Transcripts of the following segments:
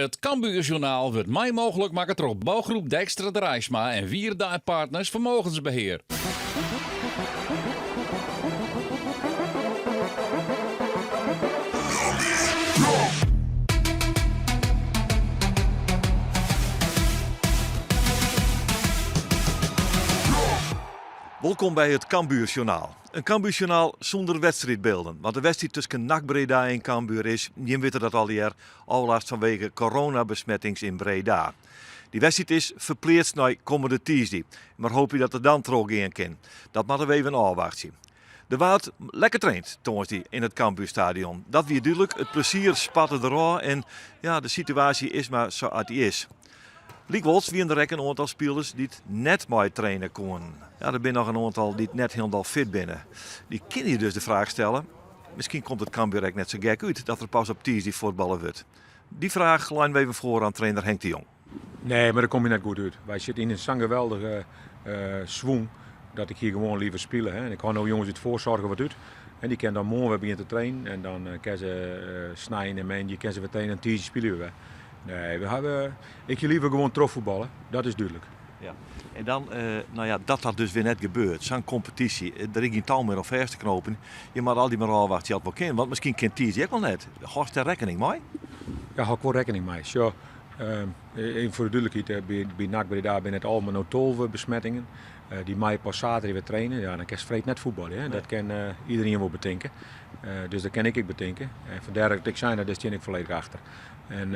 It Cambuurjournaal wurdt mei mooglik makke troch Bouwgroep Dijkstra Draisma en Wierda en Partners Vermogensbeheer. Wolkom by it Cambuurjournaal. In Cambuurjournaal sûnder wedstriidbylden, want de wedstriid tusken NAC Breda en Cambuur is, jim witte dat allegear, ôflast fanwege coronabesmettings yn Breda. Dy wedstriid is ferpleatst nei kommende tiisdei, mar hoopje dat er dan trochgean kin. Dat moatte we even ôfwachtsje. Der waard lekker traind tongersdei yn it Cambuurstadion. Dat wie dúdlik, it plezier spatte derôf en ja, de situaasje is mar sa't dy is. Lykwols wiene der ek in oantal spilers dy't net meitraine koenen. Ja, der binne noch in oantal dy't net hielendal fit binne. Dy kinne je dus de fraach stelle, miskien komt it Cambuur ek net sa gek út dat der pas op tiisdei fuotballe wurdt. Dy fraach leinen we even foar oan trainer Henk de Jong. Nee, mar dêr kom je net goed út. Wy sitte yn sa'n geweldige swûn dat ik hie gewoan liever spile. En ik hâld no jonges út foarsoarch wat út. En dy kinne dan moarn wer begjinne te trainen. En dan kinne se snein en moandei kinne se wer trainen en tiisdei spylje we wer. Nee, we hawwe, ik hie liever gewoan trochfuotballe, dat is dúdlik. Ja. En dan, no ja, dat dat dus wer net gebeurt, sa'n kompetysje, der is gjin tou mear om fêst te knopen. Je moatte altyd mar ôfwachtsje oft it wol kin, want miskien kin tiisdei ek wol net. Hâldst dêr rekkening mei? Ja, hâld ik wol rekkening mei. Sjoch, even foar de dúdlikheid, by NAC Breda binne it al mar no 12 besmettingen. Dy meie pas saterdei wer trainen. Ja, dan kinst freed net fuotbalje. Hè? Dat kin iederien wol betinke. Dus dat kin ik ek betinke. En fandêr dat ik sei, dêr stean ik folledich achter. En,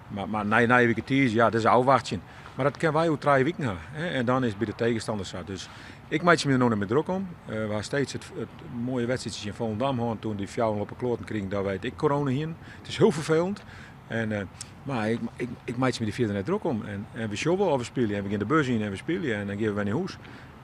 mar, mar nei nije wike tiisdei, ja, dat is ôfwachtsjen. Mar dat kinne wy oer trije wiken ha. Hè? En dan is it by de tegenstander sa. Dus ik meitsje my der no net mear drok om. We ha steeds it, it moaie wedstriidsje tsjin Volendam hân toen dy fjouwer op 'e kloaten krigen dat wy ek corona hienen. It is hiel ferfelend. En, mar ik, ik, ik meitsje my der fierder net drok om. En, en we sjogge wol of we spylje. En we gean de bus yn en we spylje. En dan gean we wer nei hûs.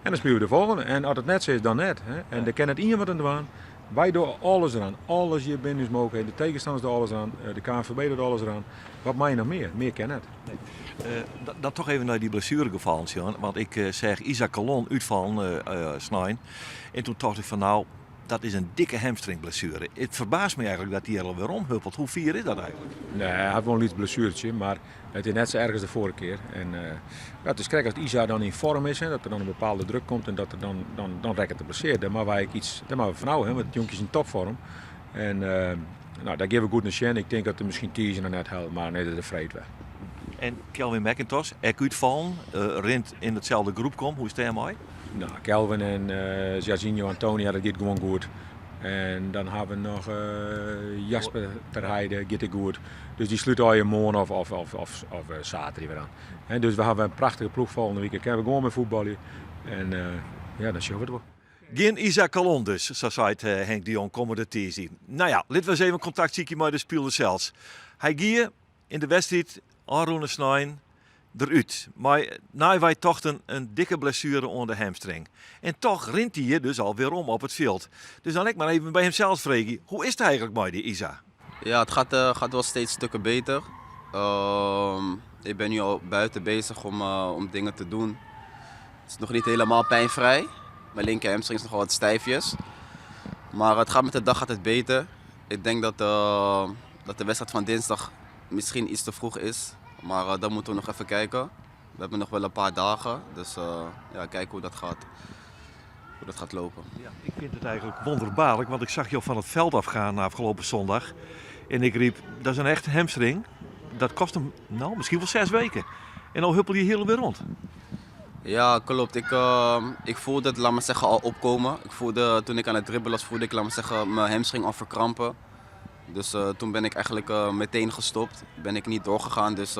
En dan spylje we de folgjende. En as it net sa is, dan net. Hè. En der kin net ien wat oan dwaan. Wy dogge alles deroan. Alles hjir binnen ús mooglikheden. De tegenstanners dogge alles deroan. De KNVB docht alles deroan. Wat mei je noch mear? Mear kin net. Nee. Dan toch even nei dy blessueregefallen sjoen. Want ik seach Isaac Colon útfallen snein. En toen tocht ik fan nou, dat is in dikke hamstringblessuere. It ferbaast my eigentlik dat dy er al wer omhuppelt. Hoe fier is dat eigentlik? Nee, hy hat wol in lyts blessuertsje, mar it is net sa erch as de foarige kear. En ja, it is krekt as Isa dan yn foarm is, hè, dat der dan in bepaalde druk komt en dat er dan, dan, dan rekket er blessearre. Dêr moatte wy ek iets, dêr moatte we fan ôf, hè, want it jonkje is yn topfoarm. En no, dêr gean we goed nei sjen. Ik tink dat er miskien tiisdei noch net hellet, mar nee, dat er freed wer. En Kelvin McIntosh, ek útfallen, rint yn itselde groepke om. Hoe is it dêrmei? No, Kelvin en Jairzinho Antonia, dat giet gewoan goed. En dan ha we noch Jasper ter Heide, giet ek goed. Dus dy slút allegear moarn of, of, of, of, of saterdei wer oan. Dus we hawwe in prachtige ploech folgjende wike. Kinne we gewoan mei fuotbalje. En ja, dan sjogge we it wol. Gjin Isaac Colon dus, sa seit Henk de Jong kommende tiisdei. No ja, litte we ris even kontakt sykje mei de spiler sels. Hy gie yn de wedstriid ôfrûne snein derút mei nei wy tochten in dikke blessuere oan de hamstring. En toch rint hy hjir dus al werom op it fjild. Dus dan ek mar even by himsels freegje, hoe is it eigentlik mei dy Isa? Ja, het gaat, gaat wel steeds stukken beter. Ik ben nu al buiten bezig om, om dingen te doen. Het is nog niet helemaal pijnvrij. Mijn linker hamstring is nog wel wat stijfjes. Maar het gaat met de dag gaat het beter. Ik denk dat, dat de wedstrijd van dinsdag misschien iets te vroeg is. Maar dan moeten we nog even kijken. We hebben nog wel een paar dagen. Dus ja, kijken hoe dat gaat, hoe dat gaat lopen. Ja, ik vind het eigenlijk wonderbaarlijk, want ik zag jou van het veld afgaan afgelopen zondag. En ik riep, dat is een echte hamstring. Dat kost hem nou, misschien wel 6 weken. En dan huppel je heel weer rond. Ja, klopt. Ik, ik voelde het, laat maar zeggen, al opkomen. Ik voelde, toen ik aan het dribbelen was, voelde ik, laat maar zeggen, mijn hamstring al verkrampen. Dus toen ben ik eigenlijk meteen gestopt. Ben ik niet doorgegaan. Dus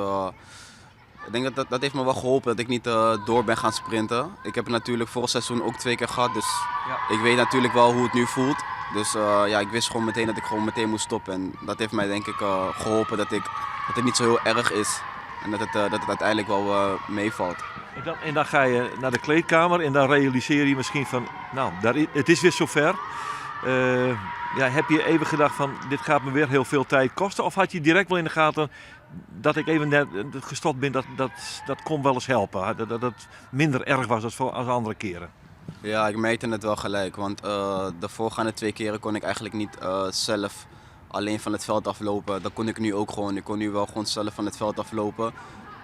ik denk dat, dat dat heeft me wel geholpen dat ik niet door ben gaan sprinten. Ik heb het natuurlijk vorig seizoen ook 2 keer gehad. Dus Ja. ik weet natuurlijk wel hoe het nu voelt. Dus ja, ik wist gewoon meteen dat ik gewoon meteen moest stoppen. En dat heeft mij denk ik geholpen dat het niet zo heel erg is. En dat het uiteindelijk wel meevalt. En dan ga je naar de kleedkamer en dan realiseer je misschien van, nou, daar het is weer zover. Ja, heb je even gedacht van, dit gaat me weer heel veel tijd kosten? Of had je direct wel in de gaten dat ik even net gestopt ben, dat kon wel eens helpen? Hè? Dat het minder erg was als andere keren? Ja, ik merkte het wel gelijk. Want de voorgaande 2 keren kon ik eigenlijk niet zelf Alleen van het veld aflopen, dat kon ik nu ook gewoon. Ik kon nu wel gewoon zelf van het veld aflopen.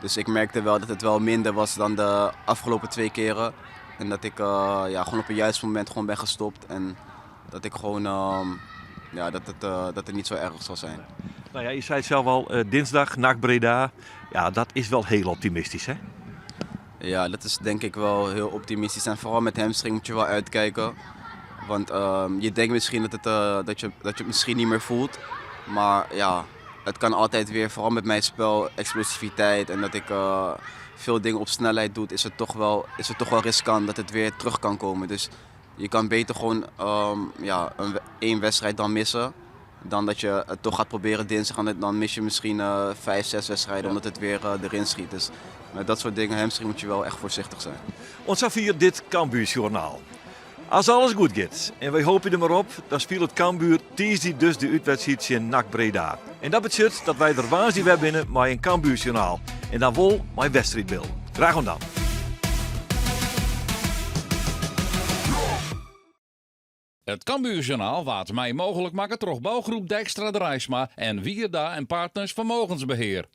Dus ik merkte wel dat het wel minder was dan de afgelopen twee keren. En dat ik eh, ja, gewoon op het juiste moment gewoon ben gestopt. En dat ik gewoon, ehm, ja, dat, het, eh, dat het niet zo erg zal zijn. Nou ja, je zei het zelf al, eh, dinsdag, NAC Breda. Ja, dat is wel heel optimistisch, hè? Ja, dat is denk ik wel heel optimistisch. En vooral met hamstring moet je wel uitkijken. Want ehm, je denkt misschien dat, het, eh, dat, je, dat je het misschien niet meer voelt. Maar ja, het kan altijd weer, vooral met mijn spel, explosiviteit en dat ik eh, veel dingen op snelheid doe, is het toch wel, is het toch wel riskant dat het weer terug kan komen. Dus je kan beter gewoon ehm, ja, een, één wedstrijd dan missen. Dan dat je het toch gaat proberen dinsdag en dan mis je misschien eh, vijf, zes wedstrijden omdat het weer eh, erin schiet. Dus met dat soort dingen, hamstring, moet je wel echt voorzichtig zijn. Ons hier dit Cambuurjournaal. Als alles goed gaat, en wij hopen er maar op, dan speelt het Cambuur tiisdei dus de uitwedstrijd in NAC Breda. En dat betekent dat wij er woansdei wer binne mei in Cambuurjournaal. En dan wol mei wedstriidbylden. Graach oant dan. It Cambuurjournaal waard mei mooglik makke troch bougroep Dijkstra Draisma en Wierda en Partners Vermogensbeheer.